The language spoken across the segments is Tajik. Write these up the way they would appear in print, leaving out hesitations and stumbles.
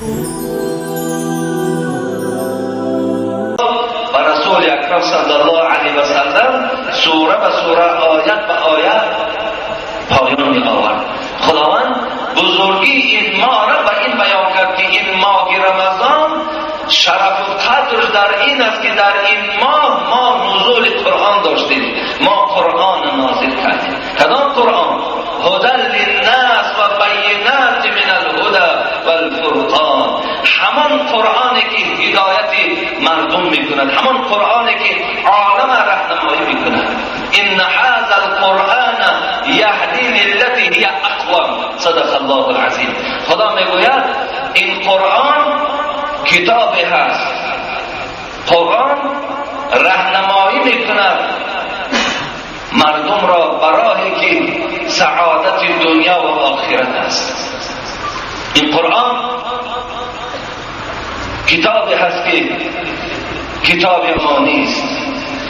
و رسول اکرم صلی الله علیه و سلم سوره به سوره، آیت به آیت پایان می آورد. خداوند بزرگی این ماه را به این بیان کرد که این ماه رمضان شرف و قدر در این است که در این ماه ما نزول قرآن داشتیم، ما قرآن نازل کردیم. کدام قرآن؟ هدى للناس و بینات من الهدى والفرقان. همان قرآنی که هدایت مردم میکند، همان قرآنی که عالم راهنمایی میکند. ان هذا القرآن یهدی للتی هی اقوم. صدق الله العظیم. خدا میگوید این قرآن کتابی هست، قرآن راهنمایی میکند مردم را براهی که سعادت دنیا و آخرت است. این قرآن کتابی هست که کتاب ما نیست،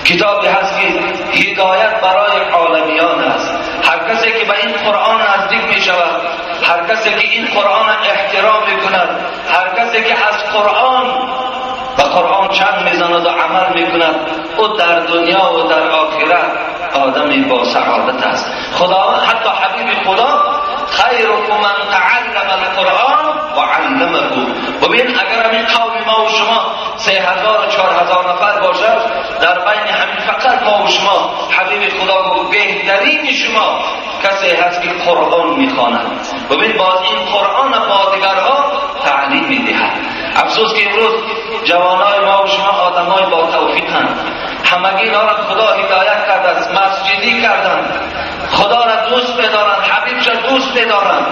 کتابی هست که هدایت برای عالمیان است. هر کسی که به این قرآن نزدیک می شود، هر کسی که این قرآن احترام می کند، هر کسی که از قرآن به قرآن چند میزند و عمل می کند، او در دنیا و در آخرت آدمی با سعادت است. خدا، حتی حبیب خدا، خیرکم من تعلم القرآن و علمه. ببین، اگر همین قوم ما و شما 3000 و 4000 نفر باشد، در بین همین فقط ما و شما، حبیب خدا گفت بهترین شما کسی هست که قرآن میخواند. ببین، باز این قرآن با دیگرها تعلیم میدهد. افسوس که امروز جوانای ما و شما آدمای با توفیق هستند، همگی اینا را خدا هدایت کرده است، مسجدی کردند، خدا را دوست بدارند، حبیبش را دوست بدارند،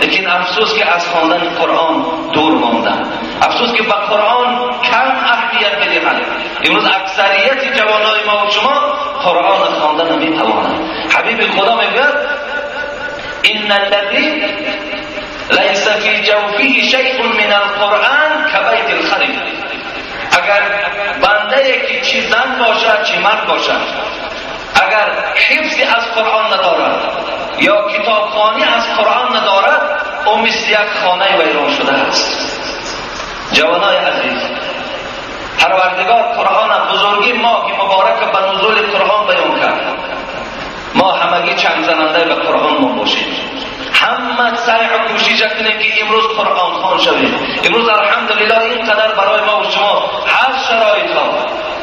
لیکن افسوس که از خواندن قرآن دور ماندند. افسوس که به قرآن کم اهمیت میدهند. امروز اکثریت جوانای ما و شما قرآن خواندن نمیتوانند. حبیب خدا میگوید ان الذی لیس فی جوفه شیء من القرآن کبیت الخرب. اگر بنده که چی زن باشد چی مرد باشد، اگر حفظی از قرآن ندارد یا کتابخوانی از قرآن ندارد، او مثل یک خانه ویران شده است. جوانای عزیز، پروردگار قرآن بزرگی ماه مبارک به نزول قرآن بیان کرد. ما همگی چنگ زننده به قرآن ما باشیم، همه سعی و کوشش کنیم که امروز قرآن خوان شویم. امروز الحمدلله اینقدر برای ما و شما هر شرایط ها،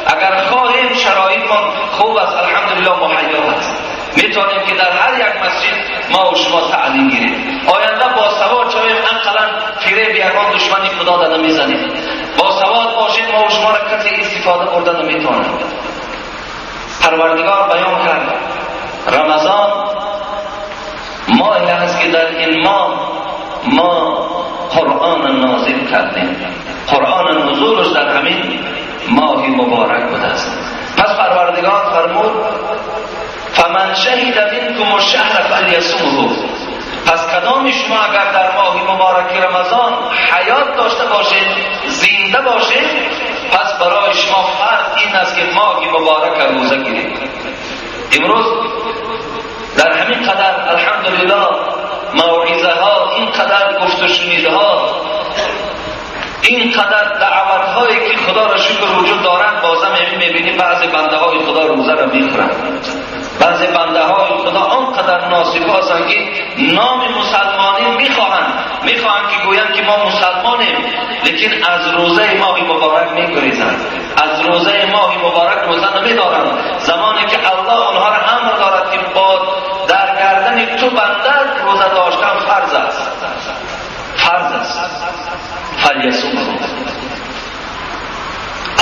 اگر خواهیم شرایط ما خوب است، الحمدلله مهیا است، میتونیم که در هر یک مسجد ما و شما تعلیم گیریم. آینده با سواد شویم، اقلا فریب یگان دشمنی خدا داده میزنیم. با سواد باشیم، ما و شما را کسی استفاده برده نمیتونه. پروردگار بیان کرد رمضان ماهی هست که در این ماه ما قرآن نازل کردیم. قرآن نزولش در همین ماه مبارک بوده است. پس پروردگار فرمود فمن شهد منکم الشهر فلیصمه. پس کدام شما اگر در ماه مبارک رمضان حیات داشته باشید، زنده باشید، پس برای شما فرض این است که ماه مبارک روزه گیرید. امروز در همین قدر الحمدلله موعظه ها، این قدر گفت و شنیدها، این قدر دعوت هایی که خدا را شکر وجود دارند، بازم همین میبینیم بعضی بنده های خدا روزه را میخورند. بعضی بنده های خدا آنقدر ناسپاسند که نام مسلمانی میخواهند که گویند که ما مسلمانیم، لیکن از روزه ماه مبارک میگریزند، از روزه ماه مبارک روزه نمیدارند، زمانی که الله آنها را امر دارد که با در گردن تو بنده روزه داشتن فرض است، فرض است. فلیصمه.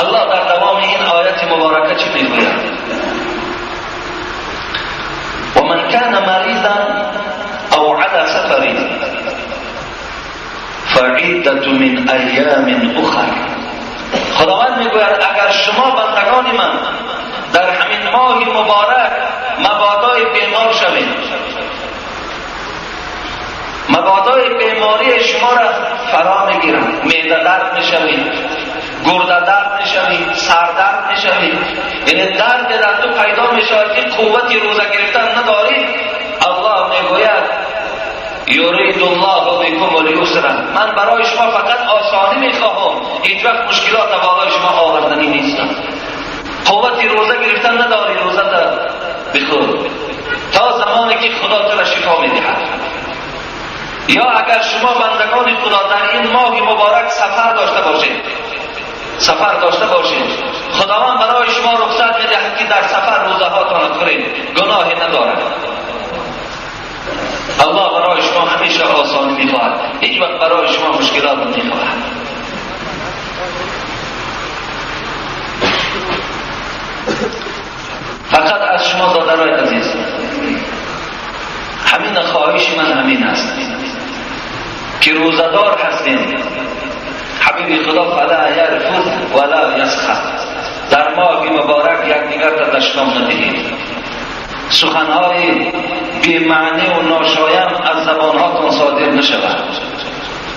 الله در دوام این آیت مبارکه چی میگوید؟ و من کان مریضا او علی سفر فعدة من ایام اخر. خداوند میگوید اگر شما بندگان من در همین ماه مبارک مبادای بیمار شوید، مبادای بیماری شما را فرا میگیرند، معده درد میشوید، گرده درد میشوید، سر درد میشوید، یعنی درد در تو پیدا میشود که قوت روزه گرفتن نداری، الله میگوید یرید الله بکم الیسر، من برای شما فقط آسانی. آسانی میخواهم، هیچ وقت مشکلات بالای شما آوردنی نیستم. قوت روزه گرفتن نداری، روزه تا بخور تا زمانی که خدا تو را شفا میدهد. یا اگر شما بندگان خدا در این ماه مبارک سفر داشته باشید، خداوند برای شما رخصت میدهد که در سفر روزه هاتان خورید، گناهی ندارد. الله برای شما همیشه آسانی میخواهد، هیچ وقت برای شما مشکلات نمیخواهد. فقط از شما دادرای عزیز همین خواهش من همین است که روزدار هستیم. حبیب خدا فلا یرفث ولا یسخط، در ماه مبارک یکدیگر را دشنام ندهید، سخنهای بی معنی و ناشایم از زبانهاتان صادر نشود،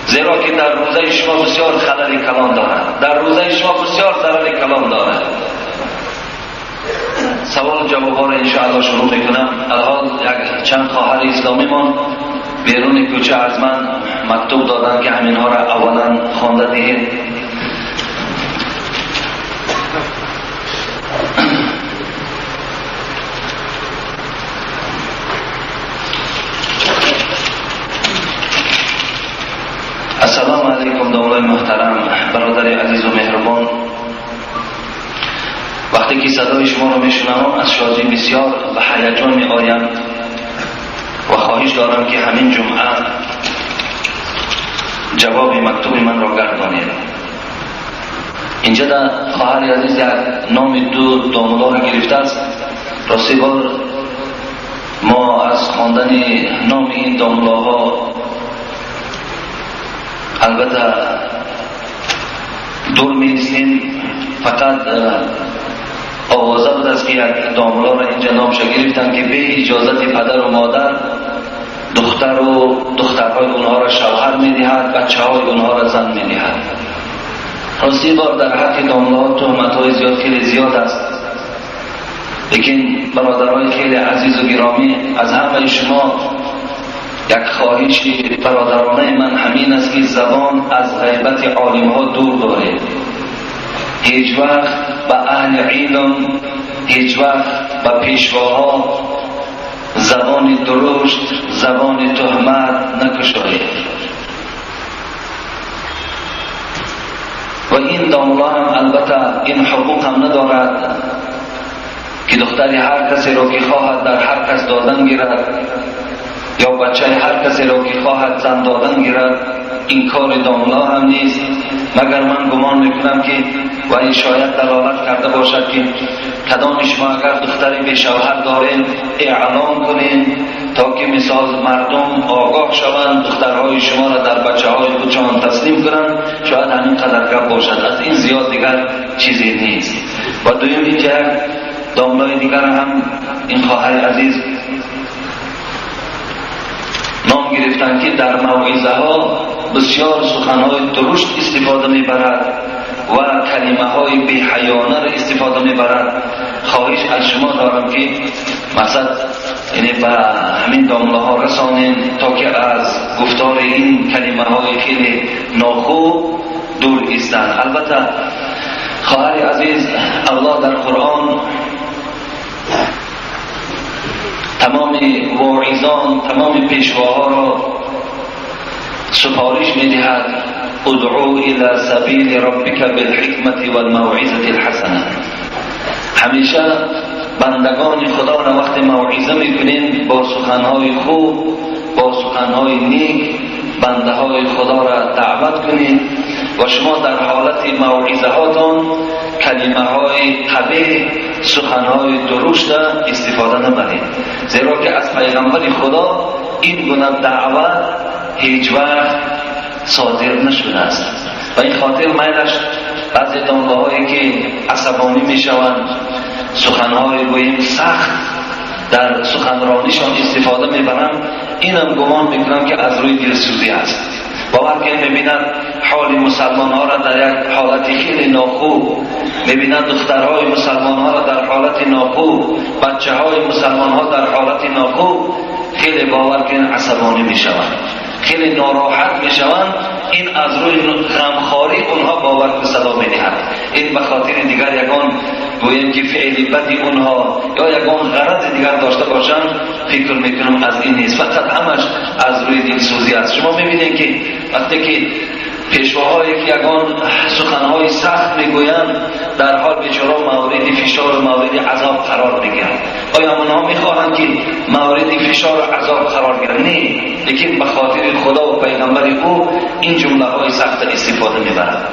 زیرا که در روزه شما بسیار خلل کلان دارد، در روزه شما بسیار ضرر کلان دارد. سوال جواب ها را انشاءالله شروع میکنم. الحال یک چند خواهر اسلامی ما بیرون کوچه از من مکتوب دادن که همینها را اولا خوانده دهید. السلام علیکم دولای محترم، برادر عزیز و مهربان. وقتی که صدای شما رو میشنوم از شادی بسیار به هیجان می آیم و خواهش دارم که همین جمعه جواب مکتوب من را گردانید. اینجا در خواهر عزیز یک نام دو داملا را گرفته است. راستی بار ما از خواندن نام این داملاها البته دور می ایستیم، فقط آوازه بود است که یک داملا را اینجا نامش گرفتن که به اجازت پدر و مادر دختر و دخترهای اونها را شوهر میدهد، بچه های اونها را زن میدهد. راستی بار در حق داملاها تهمت های زیاد خیلی زیاد است، لیکن برادرهای خیلی عزیز و گرامی، از همه شما یک خواهش برادرانه من همین است که زبان از غیبت عالم ها دور دارید. هیچ وقت به اهل علم، هیچ وقت به پیشواها زبان درشت، زبان تهمت نکشایید. و این داملا هم البته این حقوق هم ندارد که دختری هر کسی را که خواهد در هر کس دادن گیرد یا بچه هر کسی را که خواهد زن دادن گیرد. این کار داملا هم نیست. مگر من گمان میکنم که و این شاید دلالت کرده باشد که کدام شما اگر دختری به شوهر دارین اعلام کنین تا که مثال مردم آگاه شوند، دخترهای شما را در بچه های خودشان تسلیم کنند. شاید همین قدر گپ باشد، از این زیاد دیگر چیزی نیست. و دویم اینجا داملای دیگر هم این خواهر عزیز نام گرفتن که در موعظه ها بسیار سخنهای درشت استفاده میبرد و کلمه های بی حیانه را استفاده میبرد. خواهش از شما دارم که مقصد یعنی به همین دامله ها رسانین تا که از گفتار این کلمه های خیلی ناخوب دور ایستند. البته خواهر عزیز، الله در قرآن تمام واعظان، تمام پیشواها را سفارش میدهد ادعو الى سبیل ربک بالحکمت والموعظه الحسنه. همیشه بندگان خدا را وقت موعظه میکنین با سخنهای خوب، با سخنهای نیک بنده های خدا را دعوت کنید و شما در حالت موعظه هاتان کلمه های قبیح، سخنهای درشت استفاده نبرید، زیرا که از پیغمبر خدا این گونه دعوت هیچ وقت صادر نشده است. و این خاطر میلش بعضی دانلهایی که عصبانی میشوند، سخنهای گوییم سخت در سخنرانیشان استفاده میبرند، اینم گمان میکنم که از روی دلسوزی است. باور که میبینند حال مسلمان ها را در یک حالت خیلی ناخوب، میبینند دخترهای مسلمان ها را در حالت ناخوب، بچه های مسلمان ها در حالت ناخوب، خیلی باور که عصبانی میشوند، خیلی ناراحت میشوند. این از روی غمخواری اونها باور که صدا میدهند. این به خاطر دیگر یگان گوییم که فعل بدی اونها یا یگان غرض دیگر داشته باشند، فکر میکنم از این نیست، فقط همش از روی دلسوزی است. شما میبینید که وقتی که پیشواهایی که یگان سخنهای سخت میگویند، در حال بیچاره مورد فشار و مورد عذاب قرار میگیرند. آیا اونها میخواهند که مورد فشار و عذاب قرار گیرند؟ نه، لیکن به خاطر خدا و پیغمبر او این جمله های سخت استفاده میبرند.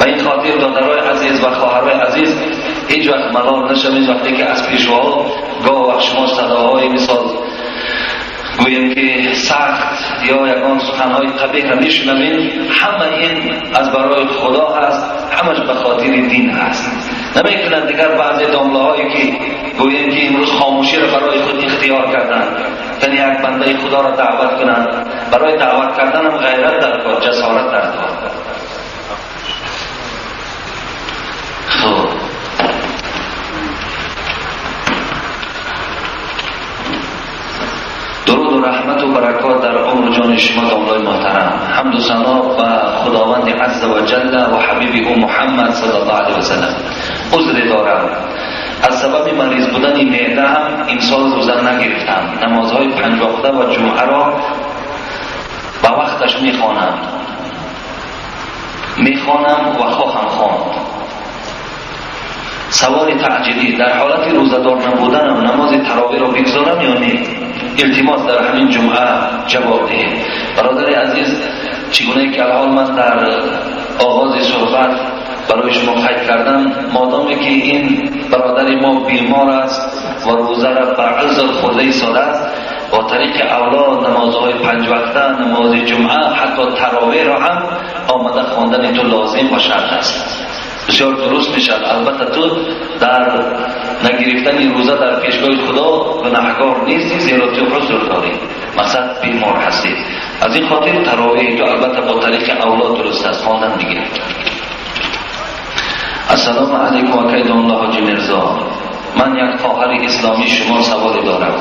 و این خاطر دادرای عزیز و خواهرای عزیز، هیچ وقت ملال نشوید وقتی که از پیشواها گاه وقت شما صداهای مثال گوییم که سخت یا یگان سخنهای قبیح را میشنویم، همه این از برای خدا هست، همش به خاطر دین هست. نمیکنند دیگر بعضی دامله هایی که گوییم که امروز خاموشی را برای خود اختیار کردن، یعنی یک بنده خدا را دعوت کنند، برای دعوت کردن هم غیرت در کار، جسارت در کار. خب درود و رحمت و برکات در عمر جان شما داملای محترم. حمد و ثنا به خداوند عز و جل و حبیب او محمد صلی الله علیه و سلم. عذر دارم، از سبب مریض بودن معده هم امسال روزه نگرفتم. نمازهای 5 وقته و جمعه را به وقتش میخوانم و خواهم خواند. سوال تعجیلی: در حالت روزه‌دار نبودنم نماز تراویح را بگذارم یا نه؟ التماس در همین جمعه جواب دهید. برادر عزیز، چگونه که الحال من در آغاز صحبت برای شما قید کردم، مادامی که این برادر ما بیمار است و روزه را بر عذر خورده ایستاده است، با طریق اولا نمازهای 5 وقته، نماز جمعه، حتی تراویح را هم آمده خواندن تو لازم و شرط است. بسیار درست میشد. البته تو در نگرفتن روزه در پیشگاه خدا گناهکار نیستی، زیرا تو عذر داری، مقصد بیمار هستی. از این خاطر تراویح تو البته با طریق اولا درست است خواندن دیگه. السلام علیکم اکید الله حاجی میرزا، من یک خواهر اسلامی شما سوالی دارم.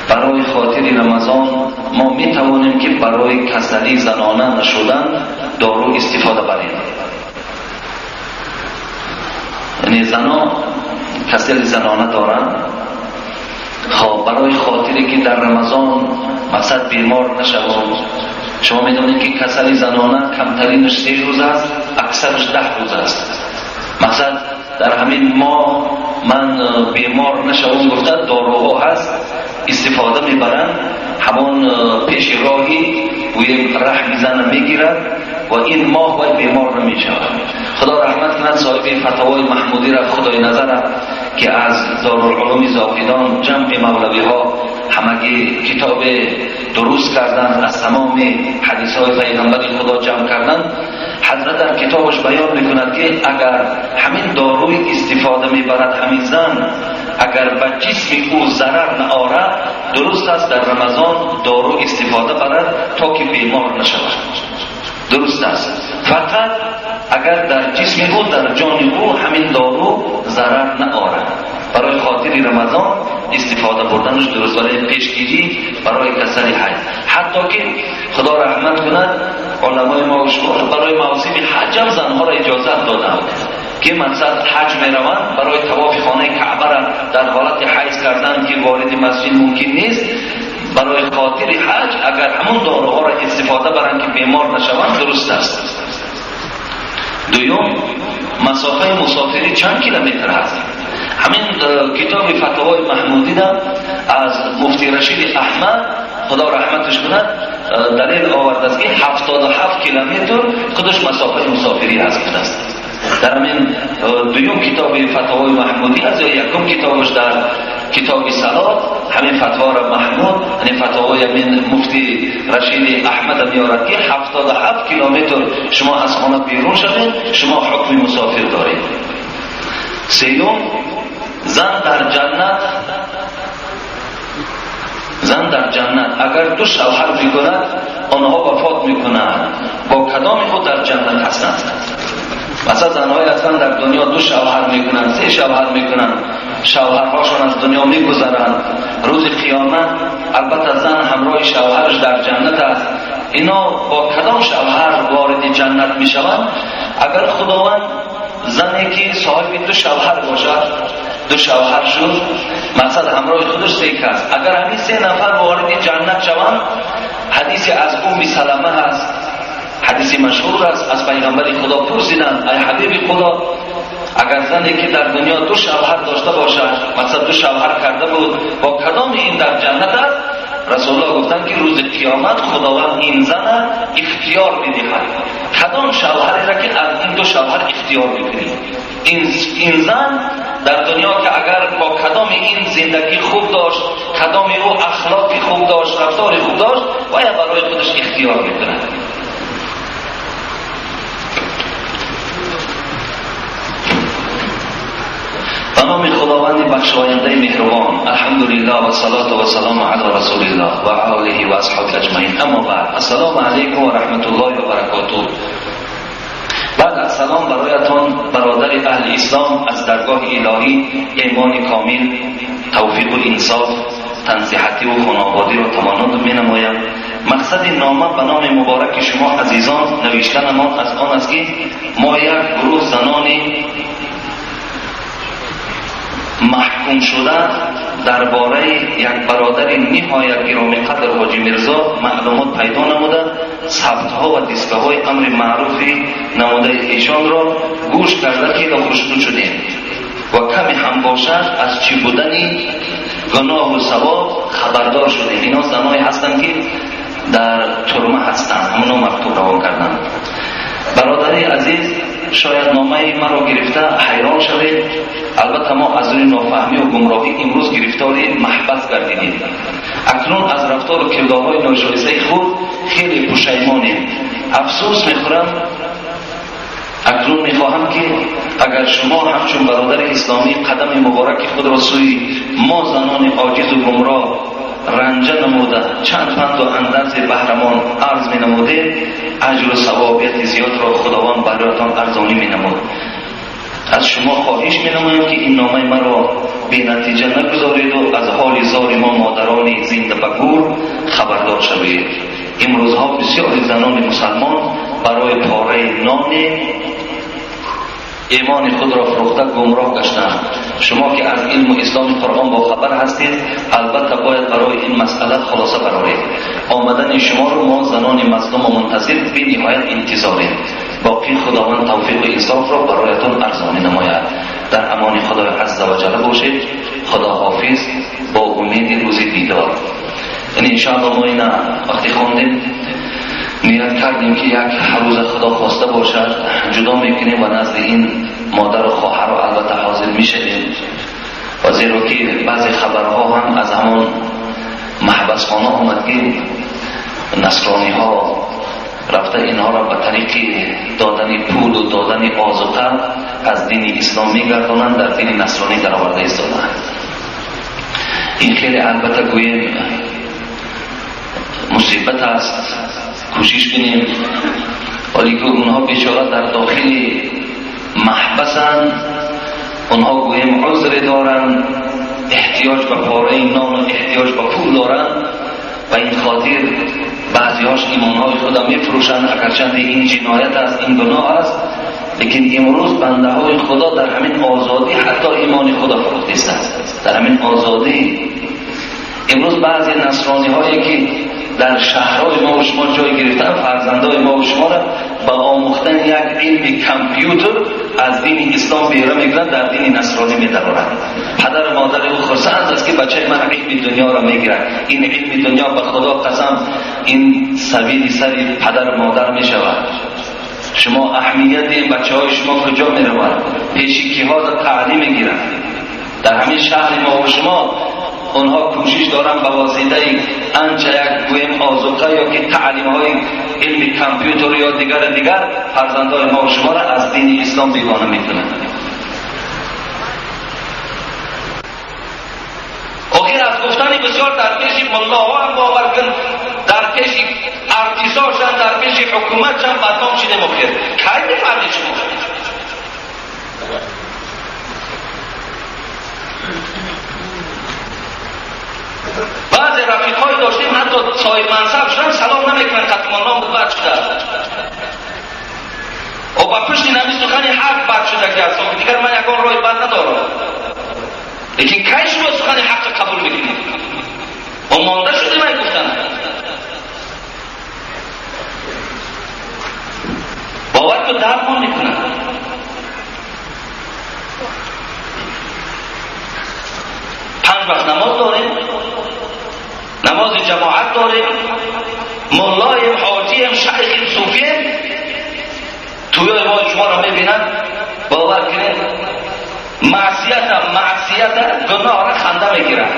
برای خاطر رمضان ما می توانیم که برای کسلی زنانه نشدن دارو استفاده بریم؟ یعنی زنان کسل زنانه دارن، خب برای خاطری که در رمضان مقصد بیمار نشوند. شما میدونید که کسل زنانه کمترینش 3 روز است، اکثرش 10 روز است. مقصد در همین ماه من بیمار نشوم گفته داروها هست استفاده میبرن، همون پیش راهی گوییم رحم زن میگیرد و این ماه باید بیمار نمیشود. خدا رحمت کند صاحب فتاوای محمودی را، خدای نظر که از دارالعلوم زاهدان جمع مولوی ها همگی کتاب درست کردن، از تمام حدیث های پیغمبر خدا جمع کردن. حضرت در کتابش بیان میکند که اگر همین داروی استفاده میبرد همین زن، اگر به جسم او ضرر نآورد، درست است در رمضان دارو استفاده برد تا که بیمار نشود. درست است، فقط اگر در جسم او، در جان او همین دارو ضرر نآورد، برای خاطر رمضان استفاده بردنش درست، برای پیشگیری برای کسری حج. حتی که خدا رحمت کند علمای ما و شما برای موسم حج هم زنها را اجازه دادند که مقصد حج می روند، برای طواف خانه کعبه را در حالت حیض کردن که وارد مسجد ممکن نیست، برای خاطر حج اگر همون داروها را استفاده برند که بیمار نشوند درست است. دوم، مسافه مسافری چند کیلومتر است؟ همین کتاب فتاوای محمودی را از مفتی رشید احمد خدا رحمتش کند دلیل آورده است که 77 کیلومتر خودش مسافه مسافری است. در همین دوم کتاب فتاوای محمودی از یا یکم کتابش در کتاب صلات همین فتوا را محمود، یعنی فتوای همین مفتی رشید احمد میارد که 77 کیلومتر شما از خانه بیرون شوید شما حکم مسافر دارید. سیوم، زن در جنت اگر دو شوهر میکند آنها وفات میکنند، با کدام خود در جنت هستند؟ مثلا زنهای هستند در دنیا دو شوهر میکنند، سه شوهر میکنند، شوهرهاشون از دنیا میگذرند، روز قیامت البته زن همراه شوهرش در جنت است، اینا با کدام شوهر وارد جنت میشوند؟ اگر خداوند زنی که صاحب دو شوهر باشد، دو شوهر شد، مقصد همراه خودش سه کس، اگر همین سه نفر وارد جنت شوند، حدیث از ام سلمه هست، حدیث مشهور است، از پیغمبر خدا پرسیدند ای حبیب خدا، اگر زنی که در دنیا دو شوهر داشته باشد، مثلا دو شوهر کرده بود، با کدام این در جنت است؟ رسول الله گفتند که روز قیامت خداوند این زن اختیار میدهد، کدام شوهری را که از این دو شوهر اختیار میکنی. این زن در دنیا که اگر با کدام این زندگی خوب داشت، کدام او اخلاقی خوب داشت، رفتار خوب داشت، باید برای خودش اختیار میکند. به نام خداوند بخشاینده مهربان، الحمدلله و صلات و سلام علی رسول الله و آله و اصحاب اجمعین. اما بعد، السلام علیکم و رحمت الله و برکاته. بعد از سلام برایتان برادر اهل اسلام از درگاه الهی ایمان کامل، توفیق و انصاف، تنصیحتی و خانوادی را تمنا می‌نمایم. مقصد نامه به نام مبارک شما عزیزان نوشتنمان از آن است که ما یک گروه زنان محکوم شده درباره یک برادر نهایت گرامی قدر حاجی میرزا معلومات پیدا نموده، ثبت‌ها و دیسک‌های امر معروفی نموده ایشان را گوش کرده که خوشنود شدیم و کمی هم باشد از چی بودن گناه و ثواب خبردار شدیم. اینا زنایی هستند که در ترمه هستند، همونا مکتوب روان کردند. برادر عزیز، شاید نامه مرا گرفته حیران شوید. البته ما از روی نافهمی و گمراهی امروز گرفتار محبس گردیدیم. اکنون از رفتار و کردارهای ناشایسته خود خیلی پشیمانیم. افسوس میخورم. اکنون میخواهم که اگر شما همچون برادر اسلامی قدم مبارک خود را سوی ما زنان عاجز و گمراه رنجه نموده چند پند و اندرز بهرمان عرض می نموده، اجر و ثوابیت زیاد را خداوند برایتان ارزانی می نمود. از شما خواهش می نمایم که این نامه مرا بی نتیجه نگذارید و از حال زار ما مادران زنده به گور خبردار شوید. امروزها بسیاری زنان مسلمان برای پاره نان ایمان خود را فروخته گمراه گشتند. شما که از علم و اسلام قرآن با خبر هستید، البته باید برای این مسئله خلاصه برآورید. آمدن شما رو ما زنان مظلوم و منتظر بی نهایت انتظاریم. باقی خداوند توفیق و انصاف را برایتان ارزانی نماید. در امان خدای عز و جل باشید. خدا حافظ، با امید روز دیدار. یعنی انشاءالله ما اینا وقتی خواندیم نیت کردیم که یک روز خدا خواسته باشد جدا میکنیم و نزد این مادر و خواهر رو البته حاضر میشویم، و زیرا که بعضی خبرها هم از همان محبسخانه آمد که نصرانی ها رفته اینها را به طریق دادن پول و دادن آذوقه از دین اسلام میگردانند، در دین نصرانی درآورده ایستادند. این خیلی البته گوییم مصیبت است، کوشش کنیم. ولی که اونها بیچاره در داخل محبسند، اونها گوییم عذر دارند، احتیاج به پاره نان و احتیاج به پول دارند و این خاطر بعضیهاش ایمانهای خود میفروشند. اگرچند این جنایت است، این گناه است، لیکن امروز بنده های خدا در همین آزادی حتی ایمان خدا فروخته است. در همین آزادی امروز بعضی نصرانی هایی که در شهرهای ما و شما جای گرفتن، فرزندهای ما و شما را با آموختن یک علم کامپیوتر از دین اسلام بیرون میگیرن، در دین نصرانی میدارند. پدر و مادر او خرسند است که بچه من علم دنیا را میگیرد. این علم دنیا به خدا قسم این سبیل سر پدر و مادر میشود. شما اهمیت این بچه های شما کجا میرود؟ پیش کیها را تعلیم میگیرند؟ در همین شهر ما و شما اونها کوشش دارن به واسطه انچه یک گویم آذوقه یا که تعلیم های علم کامپیوتر یا دیگر فرزندهای ما و شما را از دین اسلام بیگانه میکنند. آخر از گفتن بسیار در پیش ملاها هم باور کن، در پیش ارتشاشن، در پیش حکومتشن بدنام شده. آخر کی میفهمی شما؟ Баъзе рафиқҳое доштем, ҳатто соҳиб мансаб шудан салом намекунанд, қатмонном буд, бад шуда. О ба пушти нами сухани ҳақ бад шуда ки ҳастам, дигар ман ягон роҳи бад надорам. Лекин кай шумо сухани ҳаққа қабул мекунед? О монда шудем ай гуфтан. Бовар ку дардмон мекунад. Панҷ вақт намоз дорем, намози ҷамоат дорем, муллоем, ҳоҷием, шайхем, суфием. Тӯёи мо шуморо мебинанд, бовар кунед, маъсията, маъсията, гуноҳро ханда мегирад.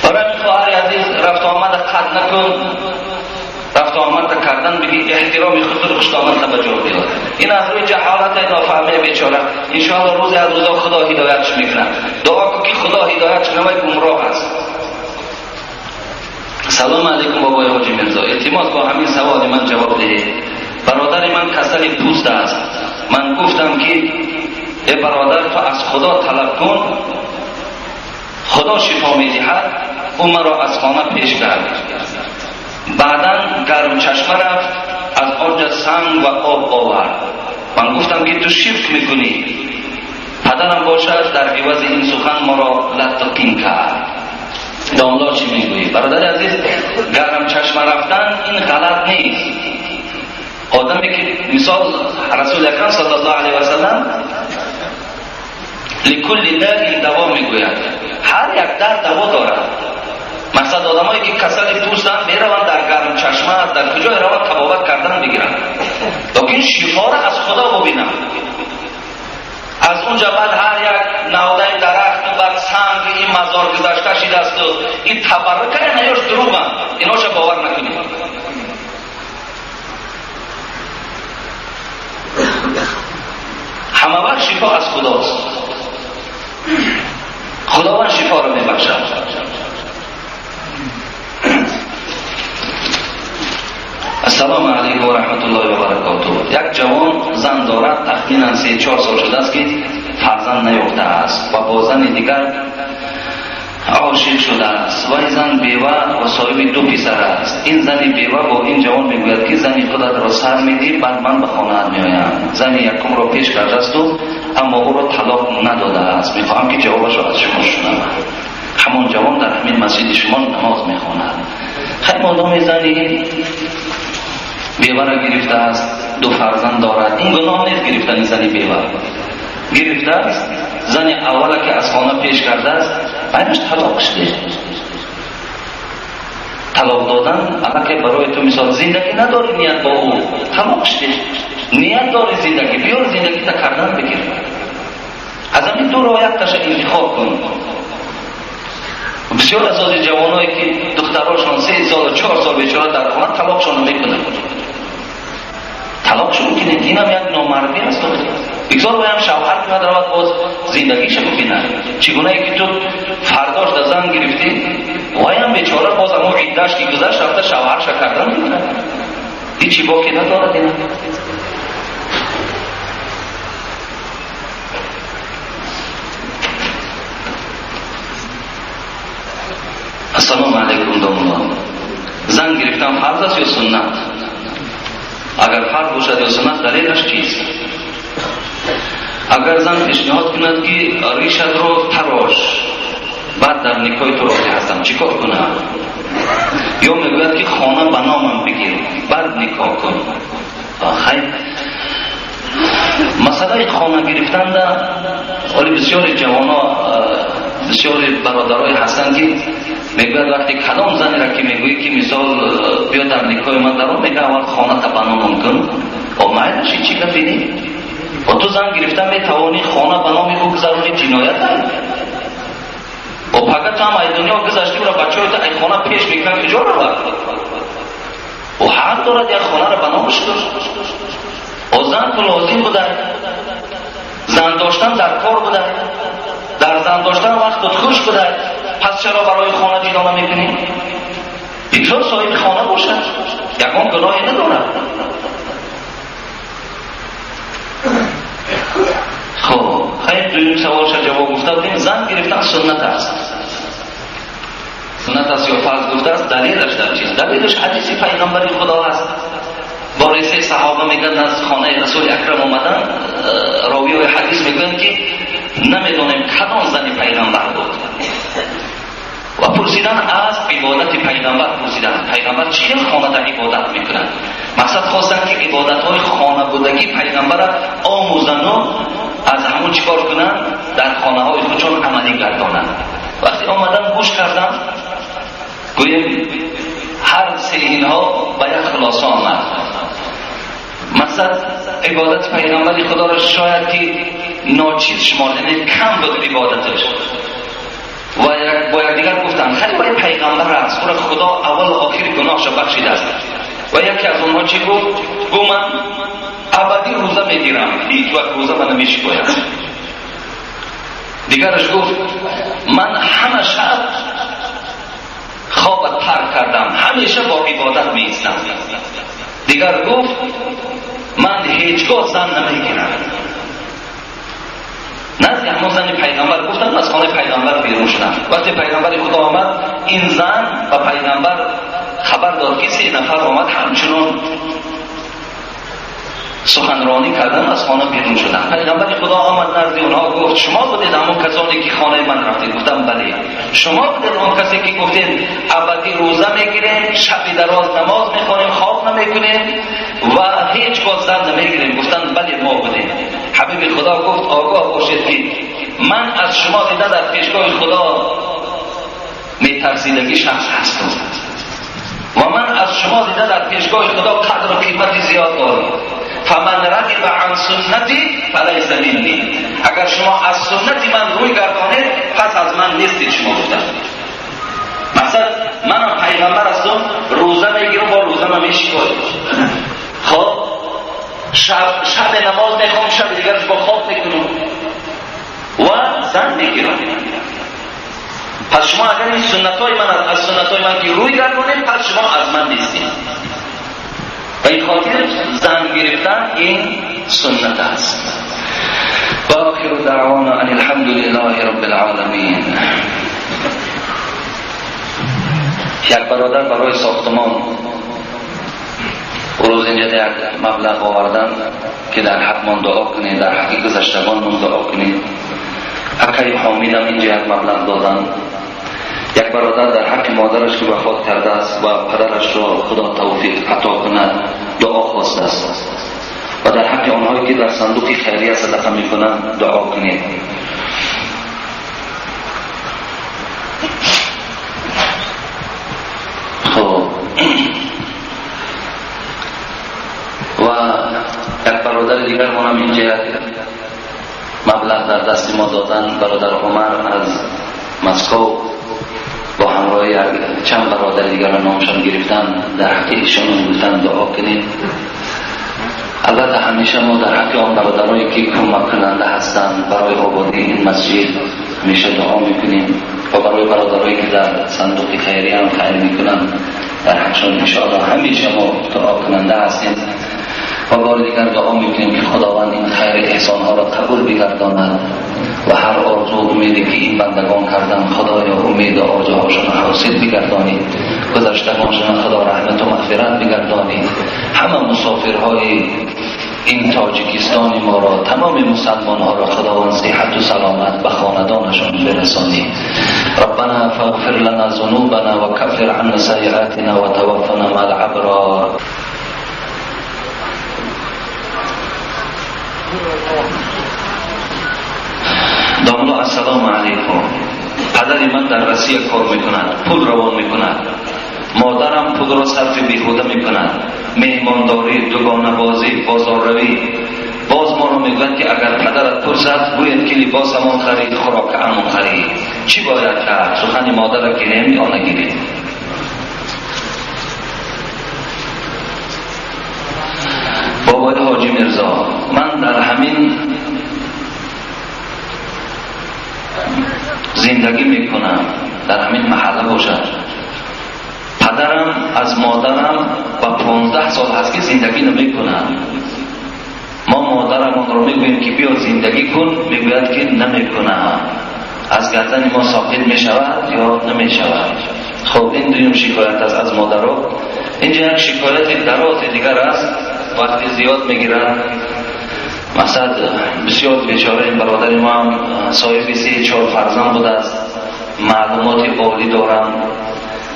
Барои хоҳари азиз, рафту омада қат накун, рафту омада кардан бигӣ эҳтироми худро хуштомадта ба ҷо биёр. Ин аз рӯи ҷаҳолати нофаҳмии бечора. Иншоалло рӯзе аз рӯзо Худо ҳидоятш мекунад. Дуо кун ки Худо ҳидоятш кунад, вай гумроҳ аст. Салом алейкум бобои ҳоҷи Мирзо. Илтимос бо ҳамин саволи ман ҷавоб диҳед. Бародари ман касали пӯст аст. Ман гуфтам ки э бародар, ту аз Худо талаб кун, Худо шифо медиҳад. Ӯ маро аз хона пеш кард. Баъдан гармчашма рафт, аз онҷа санг ва об овард. Ман гуфтам ки ту ширк мекунӣ. Падарам бошад дар ивази ин сухан маро латту қин кард. Домло чӣ мегӯӣ? Бародари азиз, гармчашма рафтан ин ғалат нест. Одаме ки мисол Расули Акрам саллаллоҳу алайҳи васаллам ликулли даин даво мегӯяд. Ҳар як дард даво дорад. Мақсад одамое ки касали пӯстанд мераванд дар гармчашма, дар куҷое раванд табобат кардан бигиранд, лекин шифоро аз Худо бубинанд. Аз унҷа баъд ҳар як навдаи дарахту баъд санг ин мазор гузашта шидасту ин табаррука инаёш дурӯғанд, иноша бовар накунед. Ҳама вақт шифо аз Худост. Худованд шифоро мебахшад. Ассалому алайкум ва раҳматуллоҳи ва баракотуҳ. Як ҷавон зан дорад, тахминан 3-4 сол шудааст ки фарзанд наёфтааст ва бо зани дигар ошиқ шудааст. Вай зан бева ва соҳиби 2 писар аст. Ин зани бева бо ин ҷавон мегӯяд ки зани худатро сар медиҳӣ, баъд ман ба хонаат меоям. Зани якумро пеш кардасту, аммо ӯро талоқ надодааст. Мехоҳам ки ҷавобашро аз шумо шунавам. Ҳамон ҷавон дар ҳамин масҷиди шумо намоз мехонад. Хай модоми зани беваро гирифтааст, 2 фарзанд дорад. Ин гуноҳ нест гирифтани зани бева. Гирифтааст, зани аввала ки аз хона пеш кардааст, байнаш талоқ шуд. Талоқ додан аллакай барои ту мисол зиндагӣ надори ният бо ӯ, талоқ шуд. Ният дори зиндагӣ, биёр зиндагита кардан бигир. Аз ҳамин 2 роҳ якташа интихоб кун. Бисёр асоси ҷавоное ки духтарошон 3 сол, 4 сол бечора дар хона талоқшонро мекунанд. Талоқшо мекунед, инам як номардӣ аст. Бигзор ваям шавҳар кунад, равад боз зиндагиша бубинад. Чӣ гунае ки ту фардош да зан гирифтӣ, ваям бечора боз ҳамон иддаш ки гузашт рафта шавҳарша кардан мекунад. Ҳичи боке надорад ина. Ассалому алайкум домулло. Зан гирифтан фарз аст ё суннат? Агар фарз бошад ё суннат, далелаш чист? Агар зан пешниҳод кунад ки ришатро тарош, баъд дар никоҳи ту розӣ ҳастам, чӣ кор кунам? Ё мегӯяд ки хона ба номам бигир, баъд никоҳ кун. Хайр, масъалаи хона гирифтанда оли бисёри ҷавоно, бисёри бародарое ҳастанд ки мегӯяд вақте кадом занеро ки мегӯӣ ки мисол биё дар никоҳи ман даро, мегӯяд аввал хоната ба номам кун. О майлаш чӣ гапе не? О ту зан гирифта метавонӣ хона ба номи ӯ гузаронӣ, ҷиноят ай? О пага ту ҳам ай дунё гузаштӣ, ӯро бачаҳои ту ай хона пеш мекунанд, куҷо равад? О ҳақ дорад як хонаро ба номаш кун. О зан ту лозим буда, зан доштан дар кор буда, дар зан доштан вақту хуш буда, пас чаро барои хона ҷудо намекунӣ? Бигзор соҳиби хона бошад, ягон гуноҳе надорад. Хеле дуюм саволша ҷавоб гуфта будем. Зан гирифтан суннат аст. Суннат аст ё фарз гуфтааст, далелаш дар чист? Далелаш ҳадиси пайғамбари Худо аст. Бори се саҳоба мегӯянд, аз хонаи Расули Акрам омадан, ровиҳои ҳадис мегӯянд, ки намедонем кадом зани пайғамбар буд. Ва пурсидан аз ибодати пайғамбар, пурсидан пайғамбар чӣ хел хонада ибодат мекунад. Мақсад хостанд, ки ибодатҳои хонабудагии пайғамбарро омӯзану аз ҳамун чӣ кор кунанд, дар хонаҳои худшон амалӣ гардонанд. Вақте омадан гӯш карданд, гӯем, ҳар се инҳо ба як хулоса омад. Мақсад, ибодати пайғамбари Худоро шояд ки ночиз шуморд, яъне кам буд ибодаташ. Ва бо якдигар гуфтанд, хеле вай пайғамбар аст, ӯро Худо аввалу охири гуноҳша бахшидааст. Ва яке аз онҳо чӣ гуфт? Гуфт, ман абадӣ рӯза мегирам, ҳеҷ вақт рӯза ман намешикоям. Дигараш гуфт, ман ҳама шаб хоба тарк кардам, ҳамеша бо ибодат меистам. Дигар гуфт, ман ҳеҷгоҳ зан намегирам. Назди ҳамон зани пайғамбар гуфтанд, аз хонаи пайғамбар берун шуданд. Вақте пайғамбари Худо омад, ин зан ба пайғамбар хабар дод, ки се нафар омад, ҳамчунон суханронӣ кардан, аз хона берун шуданд. Пайғамбари Худо омад назди онҳо, гуфт, шумо будед ҳамон касоне, ки хонаи ман рафтед? Гуфтам, бале. Шумо будед он касе, ки гуфтед, абадӣ рӯза мегирем, шаби дароз намоз мехонем, хоб намекунем ва ҳеҷ гоҳ зан намегирем? Гуфтанд, бале, мо будем. Ҳабиби Худо гуфт, огоҳ бошед, ки ман аз шумо дида дар пешгоҳи Худо метарсидагӣ шахс ҳастам ва ман аз шумо дида дар пешгоҳи Худо қадру қимати зиёд дорам. Фаман рағиба ан суннати фалайса минни. Агар шумо аз суннати ман рӯй гардонед, пас аз ман нестед шумо, гуфтанд. Мақсад, манам пайғамбар ҳастам, рӯза мегирам, бо рӯзама мешикоям. Хоб, шаб намоз мехонам, шаби дигараш бо хоб мекунам ва зан мегирам. Пас шумо агар ин суннатҳои ман, аз суннатҳои ман ки рӯй гардонед, пас шумо аз ман нестед. Ба ин хотир зан гирифтан ин суннат аст. Ва охиру даъвона ан алҳамдулиллаҳи роббил оламин. Як бародар барои сохтмон рӯз инҷа як маблағ овардан, ки дар ҳақмон дуо кунед, дар ҳаққи гузаштагонмон дуо кунед. Акаи Ҳомидам инҷа як маблағ додан. Як бародар дар ҳаққи модараш, ки вафот кардааст ва падарашро Худо тавфиқ ато кунад, дуо хостааст. Ва дар ҳаққи онҳое, ки дар сандуқи хайрия садақа мекунанд, дуо кунед. Хоб, ва як бародари дигармонам инҷа як маблағ дар дасти мо додан, бародар Умар аз Москов бо ҳамроҳи чанд бародари дигарро номшон гирифтан, дар ҳаққи ишон гуфтан дуо кунед. Албатта, ҳамеша мо дар ҳаққи он бародарое, ки кӯмаккунанда ҳастанд барои ободии ин масҷид, ҳамеша дуо мекунем ва барои бародарое, ки дар сандуқи хайрия ҳам хайр мекунанд, дар ҳақшон иншоалло ҳамеша мо дуокунанда ҳастем. Ва бори дигар дуо мекунем, ки Худованд ин хайри эҳсонҳоро қабул бигардонад ва ҳар орзу умеде, ки ин бандагон карданд, Худоё, умеду орзуҳошонро ҳосил бигардонӣ. Гузаштагоншона Худо раҳмату мағфират бигардонӣ. Ҳама мусофирҳои ин Тоҷикистони моро, тамоми мусалмонҳоро Худованд сиҳату саломат ба хонадонашон бирасонӣ. ربنا فاغفر لنا ذنوبنا وكفر عنا سيئاتنا وتوفنا مع الابرار. Домло, ассалому алайкум. Падари ман дар Россия кор мекунад, пул равон мекунад. Модарам пулро сарфи беҳуда мекунад: меҳмондорӣ, дугонабозӣ, бозорравӣ. Боз моро мегӯяд, ки агар падарат пурсад, гӯяд, ки либосамон харид, хӯрокаамон харид. Чӣ бояд кард? Сухани модарро гирем ё нагирем? Бобои Ҳоҷӣ Мирзо, ман дар ҳамин зиндагӣ мекунам, дар ҳамин маҳалла бошад. Падарам аз модарам ба 15 сол ҳаст, ки зиндагӣ намекунад. Мо модарамонро мегӯем ки биё зиндагӣ кун, мегӯяд ки намекунам. Аз гардани мо соқит мешавад ё намешавад? Хуб, ин дуюм шикоят аст аз модаро. Инҷа як шикояти дарози дигар аст, вақти зиёд мегирад. Мақсад бисёр бечора ин бародари мо ҳам соҳиби 3-4 фарзанд будааст, маълумоти олӣ дорам,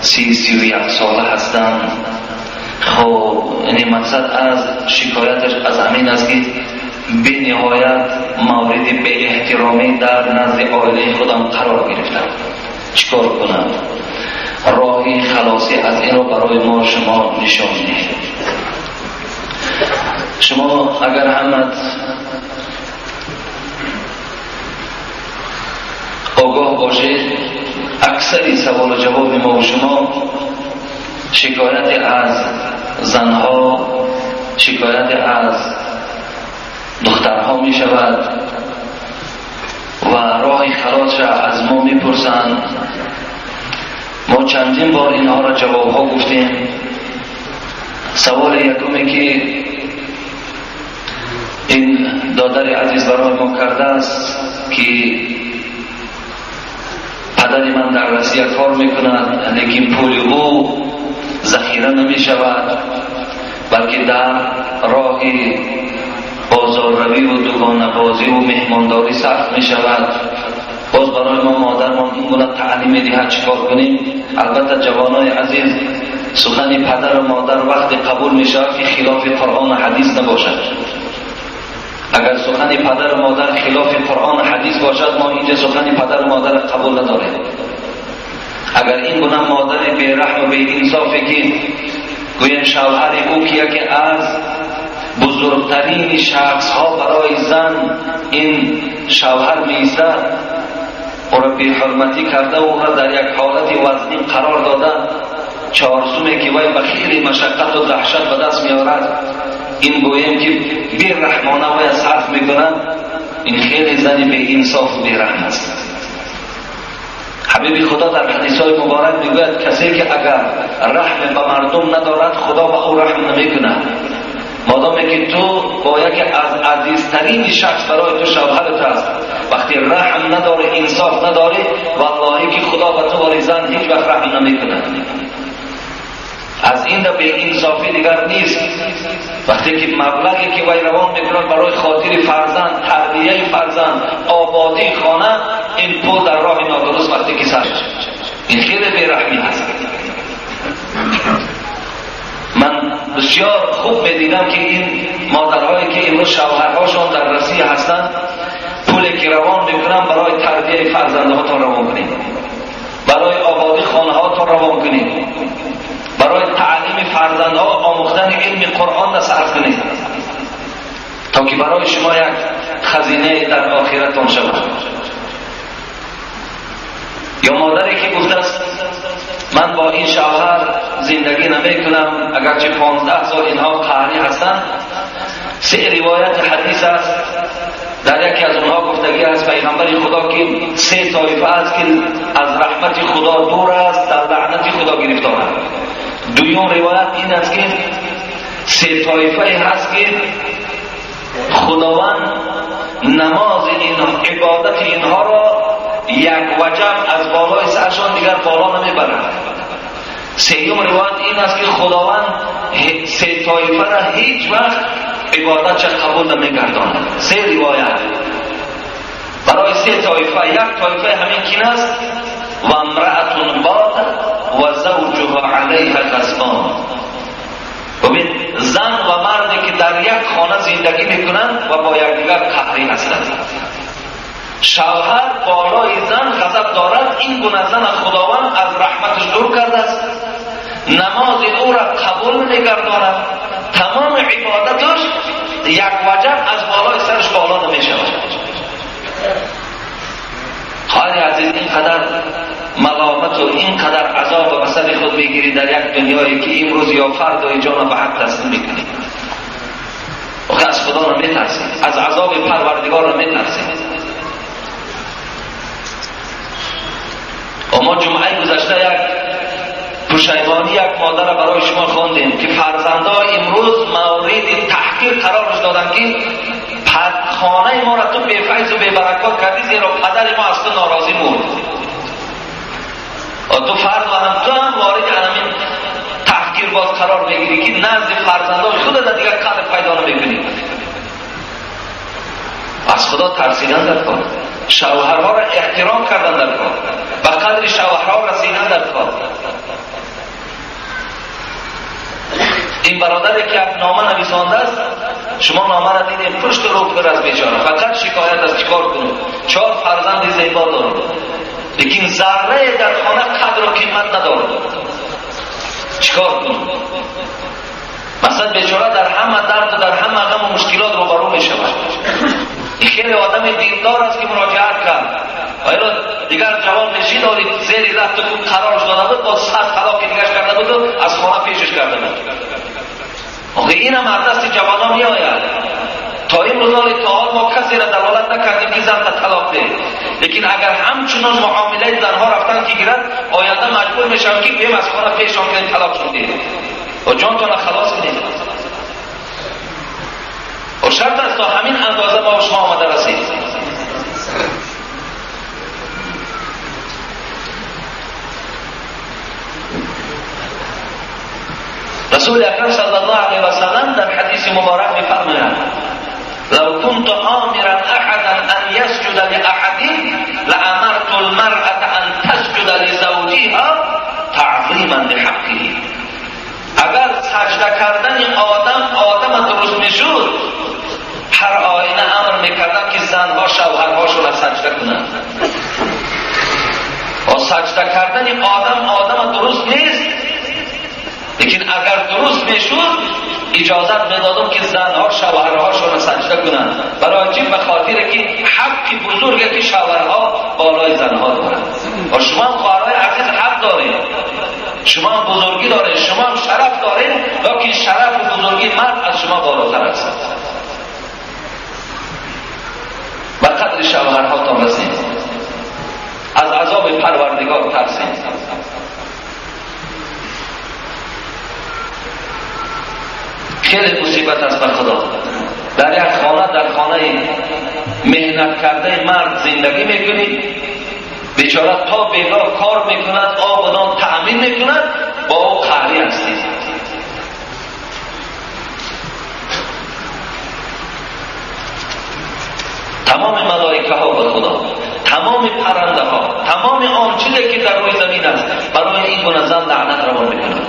31 сола ҳастам. Хуб, яъне мақсад аз шикояташ аз ҳамин аст ки бениҳоят мавриди беэҳтиромӣ дар назди оилаи худам қарор гирифтам. Чикор кунам? Роҳи халосӣ аз инро барои мо шумо нишон диҳед. Шумо агар ҳамат огоҳ бошед, аксари саволу ҷавоби мо шумо шикояти аз занҳо, шикояти аз духтарҳо мешавад ва роҳи халосша аз мо мепурсанд. Мо чандин бор инҳоро ҷавобҳо гуфтем. Саволи якуме ки ин додари азиз барои мо кардааст ки падари ман дар Россия кор мекунад, лекин пули ӯ захира намешавад, балки дар роҳи бозорравӣ ва дугонабозӣ ва меҳмондорӣ сарф мешавад. Боз барои мо модармон ин гуна таълим медиҳад, чӣ кор кунем? Албатта, ҷавонои азиз, сухани падару модар вақте қабул мешавад ки хилофи Қуръону ҳадис набошад. Агар сухани падару модар хилофи Қуръону ҳадис бошад, мо инҷа сухани падару модарро қабул надорем. Агар ин гуна модари бераҳму беинсофе ки гӯем шавҳари ӯ ки яке аз бузургтарини шахсҳо барои зан ин шавҳар меистад, ӯро беҳурматӣ карда, ӯро дар як ҳолати вазнин қарор дода, чорсуме ки вай ба хеле машаққату даҳшат ба даст меорад, ин гӯем ки бераҳмона вая сарф мекунад, ин хеле зани беинсофу бераҳм аст. Ҳабиби Худо дар ҳадисҳои муборак мегӯяд, касе ки агар раҳм ба мардум надорад, Худо ба ӯ раҳм намекунад. Модоме ки ту бо яке аз азизтарини шахс барои ту шавҳарат аст, вақте раҳм надорӣ, инсоф надорӣ, валлоҳӣ ки Худо ба ту бори зан ҳеҷ вақт раҳм намекунад. Аз ин да беинсофӣ дигар нест. Вақте ки маблағе ки вай равон мекунад барои хотири фарзанд, тарбияи фарзанд, ободии хона, ин пул дар роҳи нодуруст вақте ки сарф, ин хеле бераҳмӣ ҳаст. Ман бисёр хуб медидам ки ин модарҳое ки имрӯз шавҳарҳошон дар Россия ҳастанд, пуле ки равон мекунанд, барои тарбияи фарзандҳотон равон кунед, барои ободии хонаҳотон равон кунед, барои таълими фарзандҳо, омӯхтани илми Қуръон сарф кунед, то ки барои шумо як хазинае дар охиратон шавад. Ё модаре ки гуфтааст ман бо ин шавҳар зиндагӣ намекунам, агарчи 15 сол инҳо қаҳрӣ ҳастанд. Се ривояти ҳадис аст, дар яке аз онҳо гуфтагӣ аст пайғамбари Худо ки се тоифа аст ки аз раҳмати Худо дур аст, дар лаънати Худо гирифтор аст. Дуюм ривоят ин аст ки се тоифае ҳаст ки Худованд намози ибодати инҳоро як ваҷаб аз болои саршон дигар боло намебарад. Сеюм ривоят ин аст ки Худованд се тоифаро ҳеҷ вақт ибодатша қабул намегардонад. Се ривоят барои се тоифа. Як тоифаи ҳамин кин аст: ва امرأة باتت و زوجها علیها غضبان. ببین، زن و مردی که در یک خانه زندگی میکنند و با یکدیگر قهری هستند، شوهر بالای زن غضب دارد، این گونه زن خداوند از رحمتش دور کرده است، نماز او را قبول نمیگرداند، تمام عبادتش یک وجب از بالای سرش بالا نمیشود. خواهر عزیز، اینقدر ملامت و اینقدر عذاب به سر خود میگیری در یک دنیایی که امروز یا فردای جان به حق تسلیم میکنی. آخه از خدا رو میترسی، از عذاب پروردگار رو میترسی. و ما جمعه گذشته یک پشیمانی، یک یک مادر برای شما خواندیم که فرزندها امروز مورد تحقیر قرارش دادن که خانه ما را تو بی فیض و بی برکات کردی، زیرا پدر ما از تو ناراضی بود. تو فرد و هم تو هم وارد همین تحقیر باز قرار میگیری که نزد فرزندان خود در دیگر قدر پیدا نمیکنی. از خدا ترسیدن در کار، شوهرها را احترام کردن در کار، به قدر شوهرها رسیدن در کار. این برادری که یک نامه نویسانده است، شما نامه را دیدیم پشت رو پر از بیچاره، فقط شکایت از چیکار کنم، 4 فرزند زیبا دارم، لیکن ذره در خانه قدر و قیمت ندارم، چیکار کنم؟ مثلا بیچاره در همه درد و در همه غم و مشکلات روبرو می شود. این خیلی آدم دیندار است که مراجعت کرد و اینا دیگر جوان نشید آلی زیر رفت خود قرارش داده بود، با 100 طلاق دیگرش کرده بود و از خانه پیشش کرده بود. آخه این هم از دست جوانان می آید. تا این روزال تا حال ما کسی را دلالت نکردیم که زن طلاق ده، لیکن اگر همچنان معامله زنها رفتن که گیرد، آینده مجبور میشم که بیم از خانه پیشان کنیم طلاق شده و جانتان خلاص کنیم. و شرط است تا همین اندازه ما شما آمده رسید. رسول اکرم صلی الله علیه و سلم در حدیث مبارک می‌فرمایند: لو كنت آمرا احدا ان يسجد لأحد لأمرت المرأة ان تسجد لزوجها تعظیما لحقه. اگر سجده کردن آدم درست میشد، هر آینه امر میکردم که زنها شوهرهاشون را سجده کنند. و سجده کردن آدم درست نیست، لیکن اگر درست میشد اجازت میدادم که زنها شوهرهاشون را سجده کنند. برای چی؟ به خاطر که حق بزرگی که شوهرها بالای زنها دارند. و شما هم خواهرای عزیز حق دارید، شما هم بزرگی دارید، شما هم شرف دارید، لیکن شرف و بزرگی مرد از شما بالاتر است. به قدر شوهرها تا رسید، از عذاب پروردگار ترسید. خیلی مصیبت است به خدا. در یک خانه، در خانه مهنت کرده مرد زندگی میکنی، بیچاره تا بیگاه کار میکند، آب و نان تأمین میکند، با او قهری هستید. تمام ملائکه ها به خدا، تمام پرنده ها، تمام آن چیزی که در روی زمین است، برای این گونه زن لعنت روان میکند.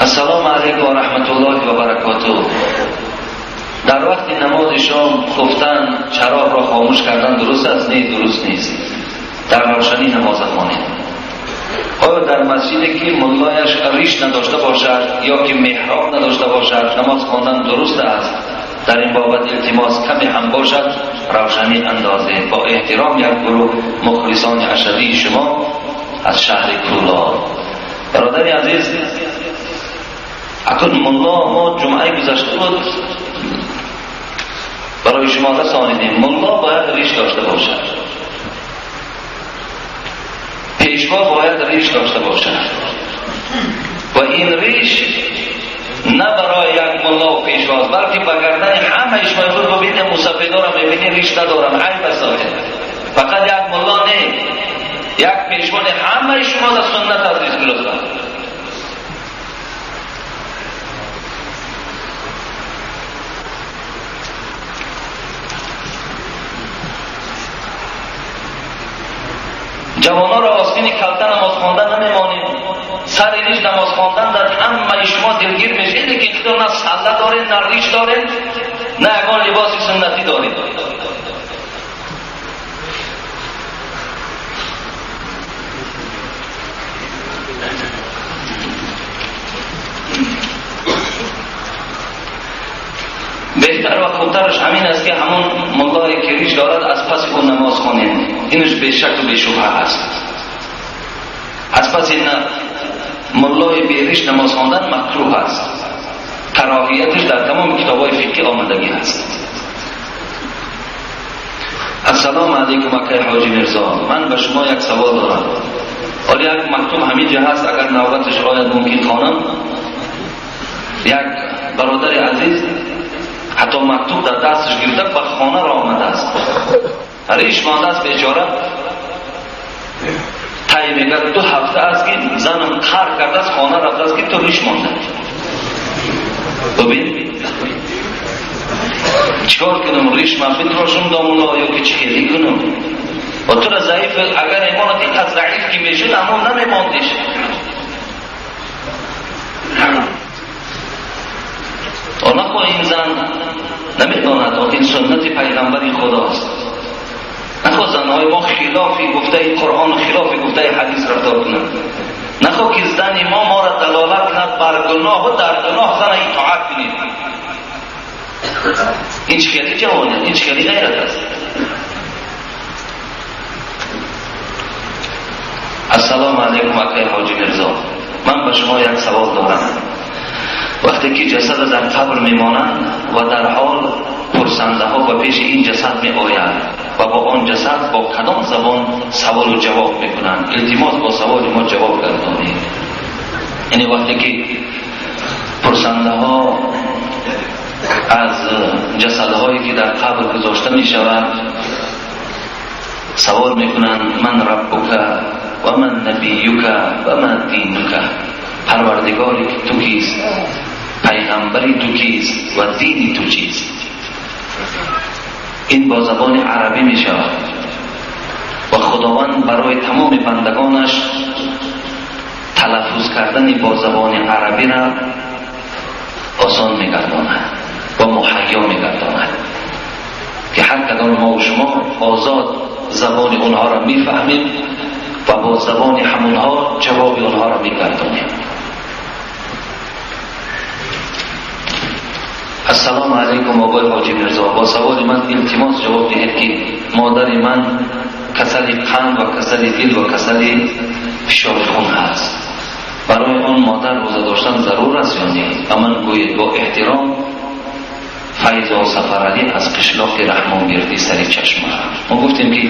السلام علیکم و رحمت الله و برکاته. در وقت نماز شام خفتن، چراغ را خاموش کردن درست است؟ نه، درست نیست. در روشنی نماز خوانید. آیا در مسجدی که ملایش ریش نداشته باشد یا که محراب نداشته باشد نماز خواندن درست است؟ در این بابت التماس کمی هم باشد روشنی اندازه. با احترام یک گروه مخلصان اشدی شما از شهر کولا. برادر عزیز، اکنون ملا ما جمعه گذشته بود برای شما رسانیدیم، ملا باید ریش داشته باشد، پیشوا باید ریش داشته باشد و این ریش نه برای یک ملا و پیشواست، بلکه به گردن همه شما امروز ببینید موسفیدا را میبینید ریش ندارن، عیب است. فقط یک ملا نه، یک پیشوا نه، همه شما در سنت از ریش گرفتن. جوانان را آستین کلته نماز خواندن نمیمانیم، سر ریش نماز خواندن در همه شما دلگیر میشه، لیکن خدا نه سله دارین، نه ریش دارین، نه یگان لباس سنتی دارین. بهتر و خوبترش همین است که همون ملایی که ریش دارد از پس اون نماز خوانیم، اینش به شک و به شبهه است. از پس این ملای بی ریش نماز خواندن مکروه است، کراهیتش در تمام کتاب‌های فقهی آمدگی است. Ассалому алайкум акай Ҳоҷи Мирзо, ман ба шумо як савол дорам. Ҳоло як мактуб ҳамин ҷо ҳаст, агар навбаташ ояд мумкин хонам. Як бародари азиз ҳатто мактуб дар дасташ гирифта ба хона ро омадааст. Риш мондааст бечора. Тай мегӯяд 2 ҳафта аст ки занам қар кардааст, хона рафтааст ки ту риш монда. Бибин чикор кунам, риш ман битрошам домулло ё ки чӣ хеле кунам? Ва тура заиф, агар имонат инқадр заиф ки мешуд, ҳамон намемондиш. Онако ин зан намедонад, ин суннати пайғамбари худост. Нахо занҳои мо хилофи гуфтаи Қуръон, хилофи гуфтаи ҳадис рафтор кунанд. Нахо ки зани мо моро далолат кунад бар гуноҳ ва дар гуноҳ зана итоат кунем. Ин чӣ хеле ҷавоният, ин чӣ хеле ғайрат аст. Ассалому алайкум акай Ҳоҷи Мирзо, ман ба шумо як савол дорам. Вақте ки ҷасад дар қабр мемонанд ва дар ҳол пурсандаҳо ба пеши ин ҷасад меоянд ва бо он ҷасад бо кадом забон саволу ҷавоб мекунанд? Илтимос бо саволи мо ҷавоб гардонед. Яъне вақте ки пурсандаҳо аз ҷасадҳое ки дар қабр гузошта мешаванд савол мекунанд: ман раббука ва ман набиюка ва ман динука, парвардигори ту кист, пайғамбари ту кист ва дини ту чист? Ин бо забони арабӣ мешавад ва худованд барои тамоми бандагонаш талаффуз кардани бо забони арабиро осон мегардонад ва муҳайё мегардонад ки ҳар кадом мо ва шумо озод забони онҳоро мефаҳмем ва бо забони ҳамонҳо ҷавоби онҳоро мегардонем. Ассалому алайкум оқои Ҳоҷи Мирзо, бо саволи ман илтимос ҷавоб диҳед ки модари ман касали қанд ва касали дил ва касали фишори хун ҳаст. Барои он модар рӯза доштан зарур аст ё не? Ба ман гӯед бо эҳтиром. Файзо Сафаралӣ аз қишлоқи Раҳмонгирдӣ сари чашма. Мо гуфтем ки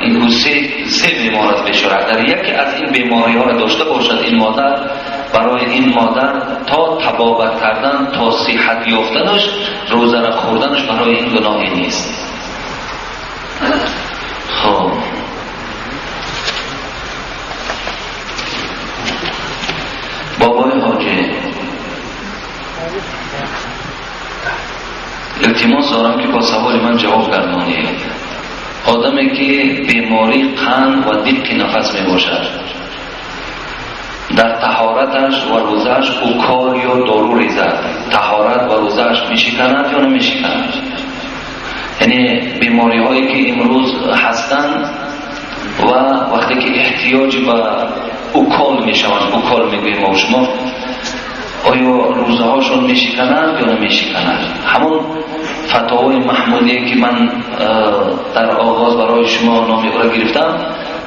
ин ӯ се бемор аст бечора. Агар яке аз ин бемориҳоро дошта бошад ин модар, барои ин модар то табобат кардан, то сиҳат ёфтанаш, рӯзаро хӯрданаш барои ин гуноҳе нест. Хоб бобои ҳоҷӣ, илтимос дорам ки бо саволи ман ҷавоб гардонед. Одаме ки бемории қанд ва диққи нафас мебошад, дар таҳораташ ва рӯзааш укол ё дору резад, таҳорат ва рӯзааш мешиканад ё намешиканад? Яъне бемориҳое ки имрӯз ҳастанд ва вақте ки эҳтиёҷ ба укол мешаванд, укол мегӯем мо шумо, оё рӯзаҳошон мешиканад ё намешиканад? Ҳамон фатвои маҳмудие ки ман дар оғоз барои шумо номи ӯро гирифтам,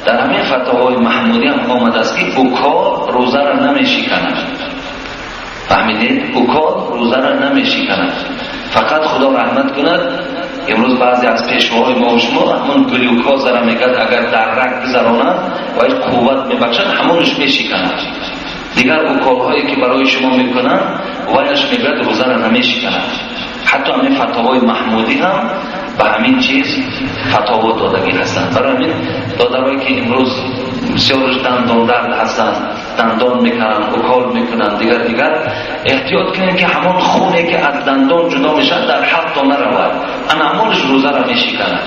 дар ҳамин фатвои маҳмудӣ ҳам омадааст ки укол рӯзаро намешиканад. Фаҳмидед? Укол рӯзаро намешиканад. Фақат худо раҳмат кунад, имрӯз баъзе аз пешвоҳои мо шумо ҳамон глюкозаро мегӯяд, агар дар раг гузаронад ва қувват мебахшад, ҳамонаш мешиканад. Дигар уколҳое ки барои шумо мекунанд, ваяш мегӯяд рӯзаро намешиканад. Ҳатто ҳамин фатвои маҳмудӣ ҳам ба ҳамин чиз фатво додагӣ ҳастанд. Барои ҳамин додарое ки имрӯз бисёрш дандондард ҳастанд, дандон мекунанд, укол мекунанд, дигар дигар, эҳтиёт кунед ки ҳамон хуне ки аз дандон ҷудо мешавад дар ҳалқто наравад, ана ҳамонаш рӯзаро мешиканад.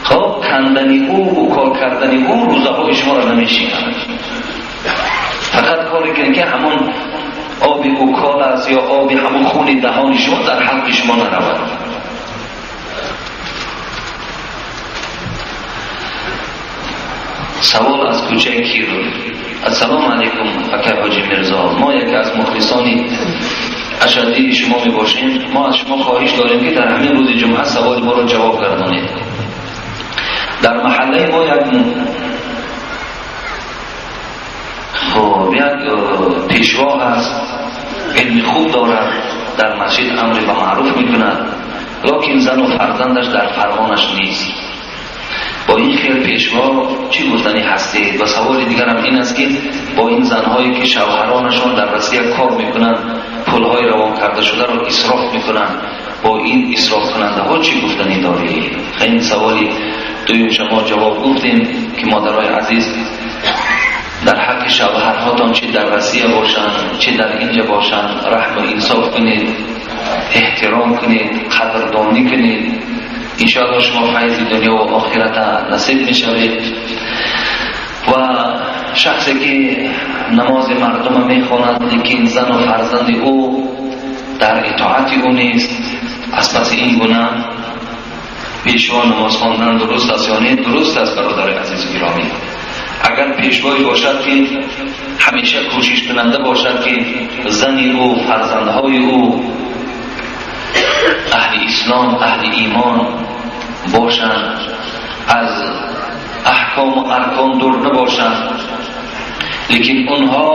Хоб кандани ӯ, укол кардани ӯ рӯзаҳои шуморо намешиканад. Фақат коре кунед ки ҳамон оби укол аст ё оби ҳамон хуни даҳони шумо дар ҳалқи шумо наравад. Савол аз кӯчаи Киров. Ассалому алайкум акай Ҳоҷи Мирзо, мо яке аз мухлисони ашаддии шумо мебошем. Мо аз шумо хоҳиш дорем ки дар ҳамин рӯзи ҷумъа саволи моро ҷавоб гардонед. Дар маҳаллаи мо як як пешво ҳаст, илми хуб дорад, дар масҷид амри ба маъруф мекунад, лекин зану фарзандаш дар фармонаш нест. пешво чӣ гуфтанӣ ҳастед? Ва саволи дигарам ин аст ки бо ин занҳое ки шавҳаронашон дар Россия кор мекунанд, пулҳои равон карда шударо исроф мекунанд, бо ин исрофкунандаҳо чӣ гуфтанӣ доред? Ин саволи дуюм шумо ҷавоб гуфтем ки модарои азиз, дар ҳаққи шавҳарҳотон чӣ дар Россия бошанд, чӣ дар инҷа бошанд, раҳму инсоф кунед, эҳтиром кунед, қадрдонӣ кунед. Иншоаллоҳ шумо файзи дунё ва охирата насиб мешавед. Ва шахсе ки намози мардума мехонад, лекин зану фарзанди ӯ дар итоати ӯ нест, аз паси ин гуна пешво намоз хондан дуруст аст ё не? Дуруст аст, бародари азизу гиромӣ. Агар пешвое бошад ки ҳамеша кӯшишкунанда бошад ки зани ӯ, фарзандҳои ӯ аҳли ислом, аҳли имон бошанд, аз аҳкому аркон дур набошанд, лекин онҳо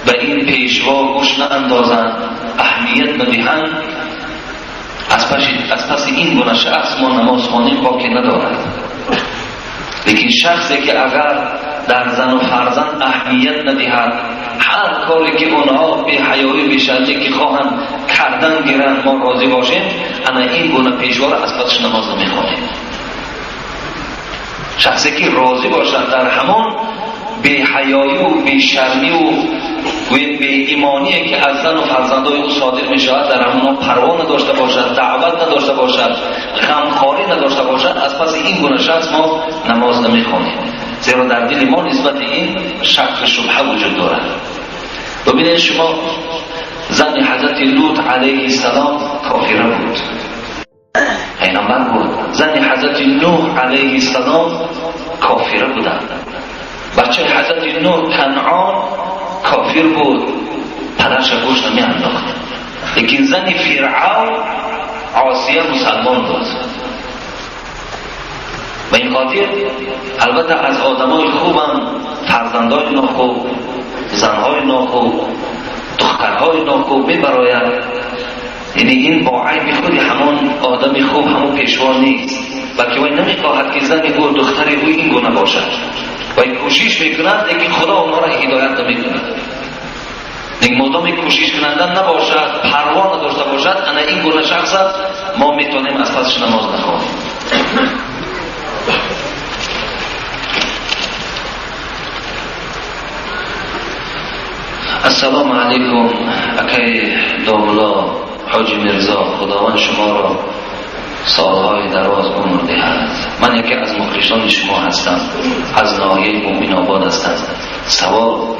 ба ин пешво гӯш наандозанд, аҳамият надиҳанд, аз паси ин гуна шахс мо намоз хонем боке надорад. Лекин шахсе ки агар дар зану фарзанд аҳамият надиҳад, ҳар коре ки онҳо беҳаёӣ бешармӣ ки хоҳанд кардан гиранд, мо розӣ бошем, ана ин гуна пешвора аз пасаш намоз намехонем. Шахсе ки розӣ бошад дар ҳамон беҳаёию бешармию беимоние ки аз зану фарзандои ӯ содир мешавад, дар ҳамонҳо парво надошта бошад, даъват надошта бошад, ғамхорӣ надошта бошад, аз паси ин гуна шахс мо намоз намехонем, зеро дар дили мо нисбати ин шакку шубҳа вуҷуд дорад. Бибинед шумо, зани ҳазрати Лут алайҳи салом кофира буд, пайғамбар буд. Зани ҳазрати Нуҳ алайҳи салом кофира буданд. Бачаи ҳазрати Нуҳ Канъон кофир буд, падарша гӯш намеандохт. Лекин зани Фиръавн Осия мусалмон буд. Ба ин хотир албатта аз одамои хубам фарзандои нохуб, занҳои нохуб, духтарҳои нохуб мебарояд. Яъне ин бо айби худи ҳамон одами хуб, ҳамон пешво нест, балки вай намехоҳад ки зани ӯ, духтари ӯ ин гуна бошад. Вай кӯшиш мекунад, лекин Худо онҳоро ҳидоят намекунад. Лекин модоме кӯшишкунанда набошад, парво надошта бошад, ана ин гуна шахс мо метавонем аз пасаш намоз нахонем. Ассалому алайкум, акай Домулло Ҳоҷи Мирзо, Худованд шуморо солҳои дароз умр диҳад. Ман яке аз мухлисони шумо ҳастам, аз ноҳияи Муъминобод ҳастам. Савол: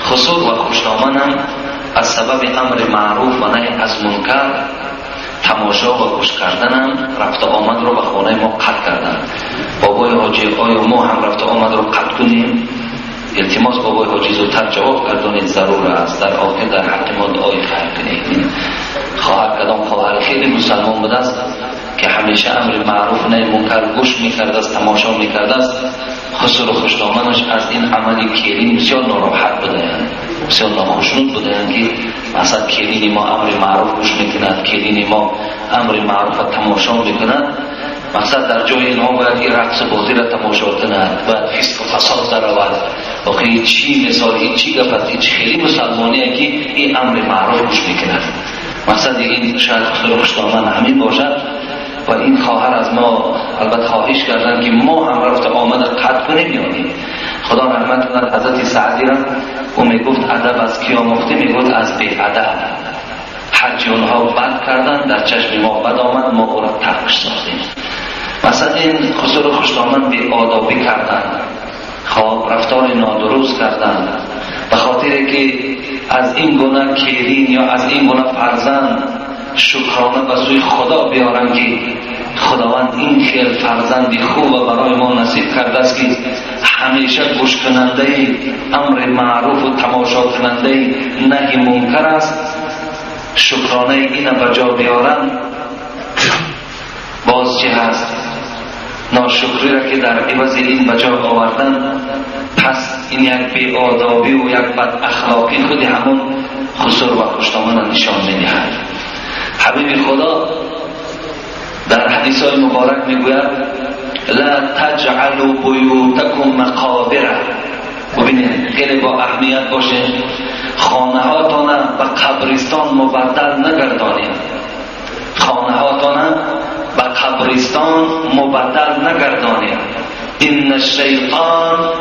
хусур ва хушдоманам аз сабаби амри маъруф ва наҳи аз мункар тамошо ва гӯш карданам рафта омадро ба хонаи мо қатъ карданд. Бобои ҳоҷӣ, оё мо ҳам рафта омадро қатъ кунем? Илтимос, бобои ҳоҷӣ, зудтар ҷавоб гардонед, зарур аст. Дар охир дар ҳаққи мо дуои хайр кунед. Хоҳар, кадом хоҳар хеле мусалмон будааст ки ҳамеша амри маъруф наҳи мункар гӯш мекардааст, тамошо мекардааст, хусуру хушдоманаш аз ин амали келин бисёр нороҳат будаанд, бисёр нохушнуд будаанд, ки масалан келини мо амри маъруф гӯш мекунад, келини мо амри маъруфа тамошо мекунад. Мақсад, дар ҷои инҳо бояд ин рақсу бозиро тамошо кунад, бояд фисқу фасод даравад. Охи ин чӣ мисол, ин чӣ гап аст, ин чӣ хеле мусалмоние ки ин амри маъруф гӯш мекунад? Мақсади ин шояд хусуру хушдоман ҳамин бошад. Ва ин хоҳар аз мо албатта хоҳиш карданд ки мо ҳам рафта омада қатъ кунем ё не. Худо раҳмат кунад ҳазрати Саъдиро, ӯ мегуфт: адаб аз кӣ омӯхтӣ? Мегуфт: аз беадаб. Ҳарчи онҳо бад карданд, дар чашми мо бад омад, мо ӯро таркш сохтем. Масалан, ин хусуру хушдоман беодобӣ карданд, хоб, рафтори нодуруст карданд, ба хотире ки аз ин гуна келин ё аз ин гуна фарзанд шукрона ба сӯи Худо биёранд, ки Худованд ин хел фарзанди хуба барои мо насиб кардааст, ки ҳамеша гӯшкунандаи амри маъруфу тамошокунандаи наҳи мункар аст. Шукронаи ина ба ҷо биёранд. Боз чӣ ҳаст? Ношукриро ки дар ивази ин ба ҷо овардан, пас ин як беодобиву як бадахлоқӣ худи ҳамон хусур ва хушдомана нишон медиҳад. Ҳабиби Худо дар ҳадисҳои муборак мегӯяд: لا تجعلوا بیوتکم مقابر. ببینید خیلی با اهمیت باشه، خانه هاتان به قبرستان مبدل نگردانید، خانه هاتان به قبرستان مبدل نگردانید. ان الشیطان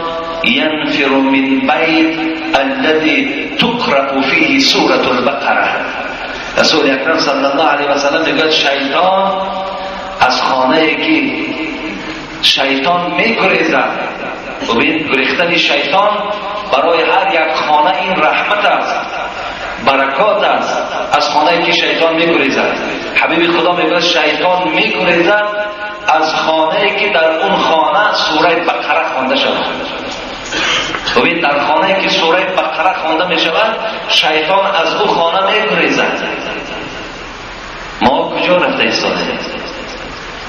ينفر من بیت الذي تقرأ فيه سورة البقره. رسول اکرم صلی الله علیه و سلم میگوید شیطان از خانه که شیطان میگریزد. ببین گریختن شیطان برای هر یک خانه این رحمت است، برکات است. از خانه که شیطان میگریزد، حبیب خدا میگوید شیطان میگریزد از خانه که در اون خانه سوره بقره خوانده شود. ببین در خانه که سوره بقره خوانده می شود، شیطان از او خانه میگریزد. ما کجا رفته ایستاده؟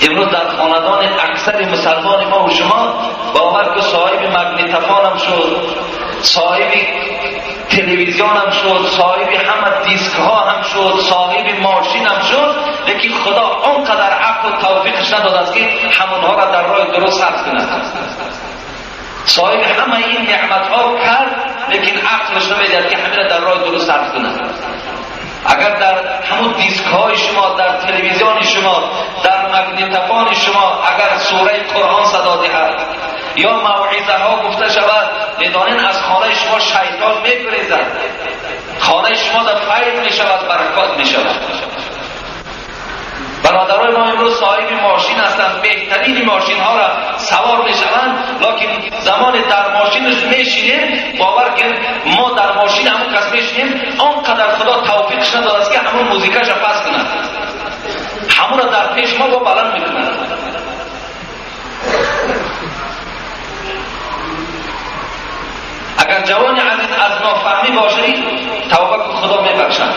امروز در خاندان اکثر مسلمان ما و شما باور که صاحب مگنیتفان هم شد، صاحب تلویزیون هم شد، صاحب همه دیسک ها هم شد، صاحب ماشین هم شد، لیکن خدا آنقدر عقل و توفیقش نداد است که همونها را در راه درست صرف کند. صاحب همه این نعمت ها کرد، لیکن عقلش نمیدهد که همین را در راه درست صرف کند. اگر در همون دیسک های شما، در تلویزیون شما، در مگنیتفان شما اگر سوره قرآن صدا دهد یا موعظه ها گفته شود، میدانین از خانه شما شیطان میگریزد، خانه شما در فیض میشود، برکات میشود. برادرای ما امروز صاحب ماشین هستند، بهترین ماشین ها را سوار میشوند، لکن زمان در ماشینش میشینیم، باور کن ما در ماشین همون کس میشینیم، آنقدر خدا توفیقش نداد است که همون موزیکش را پس کند، همون را در پیش ما با بلند میکند. اگر جوان عزیز از نافهمی باشی توبه که خدا میبخشد،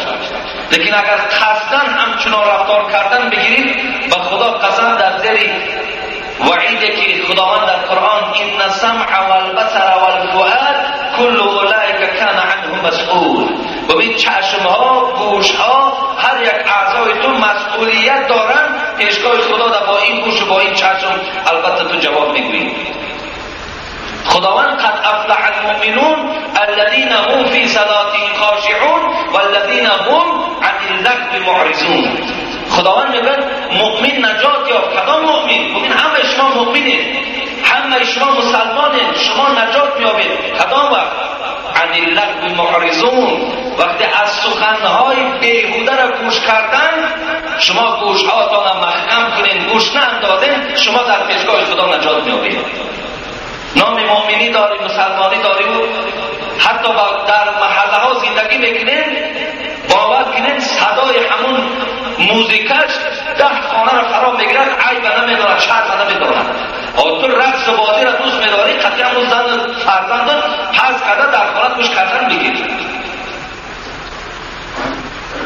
لیکن اگر قصداً همچنان رفتار کردن بگیرید، به خدا قسم در زیر وعیده که خداوند در قرآن ان السمع والبصر والفؤاد کل اولئک کان عنه مسئول. ببین چشمها، گوشها، هر یک اعضای تو مسئولیت دارن پیشگاه خدا در با این گوش و با این چشم البته تو جواب میگویی. خداوند قد افلح المؤمنون الذين هم في صلاتهم خاشعون والذين هم عن اللغو معرضون. خداوند میگه مؤمن نجات یافت. کدام مؤمن؟ مؤمن همه شما مؤمنید، همه شما مسلمانید، شما نجات میابید. کدام وقت؟ عن اللغو معرضون، وقتی از سخنهای بیهوده را گوش کردن شما گوشهاتان محکم کنین، گوش ناندازین، شما در پیشگاه خدا نجات میابید. نام مؤمنی داری، مسلمانی داری و حتی در محله ها زندگی میکنین، باور کنین صدای همون موزیکش 10 خانه را خراب میگیرد، عیب نمیدارد، شرم نمیدارد. تو رقص و بازی را دوست میداری، قطعی همون زن فرزندان پس کرده در خانه گوش کردن میگیری.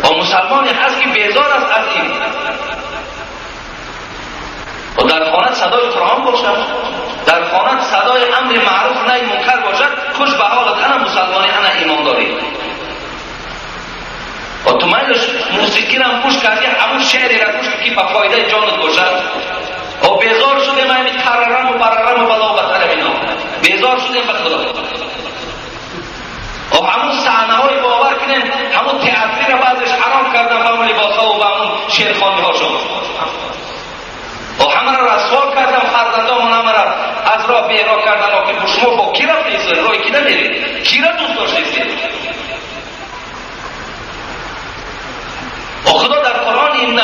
و مسلمانی هست که بیزار است از این، و در خانه صدای قرآن باشد، در خانه صدای امر معروف نهی منکر باشد، خوش به حالت، انا مسلمانی، انا ایمان داری. و تو میلش موسیقی را گوش کردی، همون شعری را گوش کردی که به فایده جانت باشد. و بیزار شدیم همین تررم و بررم و بلا و بطر اینا، بیزار شدیم به خدا. و همون صحنه های باور کنین، همون تئاتری را بعضش حرام کردن به همون لباس ها و به همون شعرخوانی ها شد. و همه را رسوا کردن، فرزندامون همه را از راه بیراه کردن. که شما با کی رفته ایستید؟ راه کی نمیرید؟ کی را دوست داشته؟ و خدا در قرآن انه